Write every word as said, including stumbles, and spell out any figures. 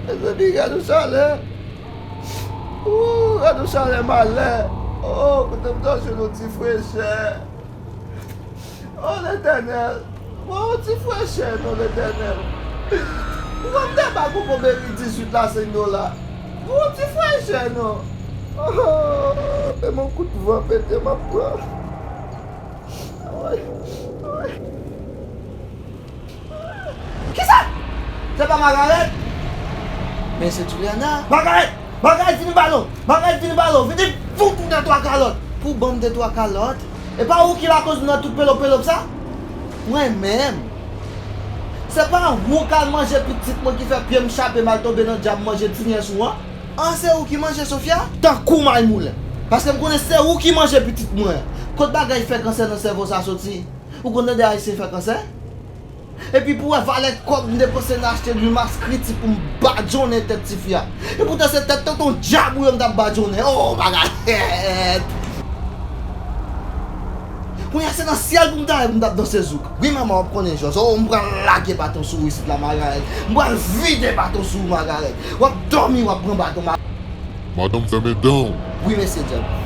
Mezanmi, gad yon chalè. Ooh, gad yon chalè malè. Oh, kote m ta jwenn yon ti frechè. Oh, Letènèl. Bon, yon ti frechè non, Letènèl. Ou ban m deba koko meri dizuit la, senk dola. Bon, yon ti frechè non. Oh, men yon kout van pete m ap pran. Woy, woy. Kisa? Se pa Magarèt? Men se Juliana. Magarèt! Magarèt, vini ba nou! Magarèt, vini ba nou! Vini fout ou de twa kalòt! Pou ban m de twa kalòt? E pa ou ki lakoz m nan tout pelopelop sa? Mwen menm? Se pa ou k al manje pitit mwen ki fè pye m chape m al tonbe nan dyab manje ti nyès ou an? An, se ou ki manje Sofia? Tankou maymoulen. Paske m konnen se ou ki manje pitit mwen. Kot bagay fè kansè nan sèvo sa soti? Ou konn tande Ayisyen fè kansè? Epi pou wè valè kòb m depanse nan achte lwil maskri ti pou m badjonnen tèt tifi a. Epoutan se tèt tonton dyab ou yo m t ap badjonnen. Oh, Magarèt! Kounye a se nan syèl pou m ta ye pou m t ap danse zouk. Wi, manman, w ap konnen jòj. Oh, m pral lage baton sou ou isit la, Magarèt. M pral vide baton sou ou, Magarèt. W ap dòmi, w ap pran baton, Magarèt. Madanm, fèmen dan w. Wi, mesye Djèl.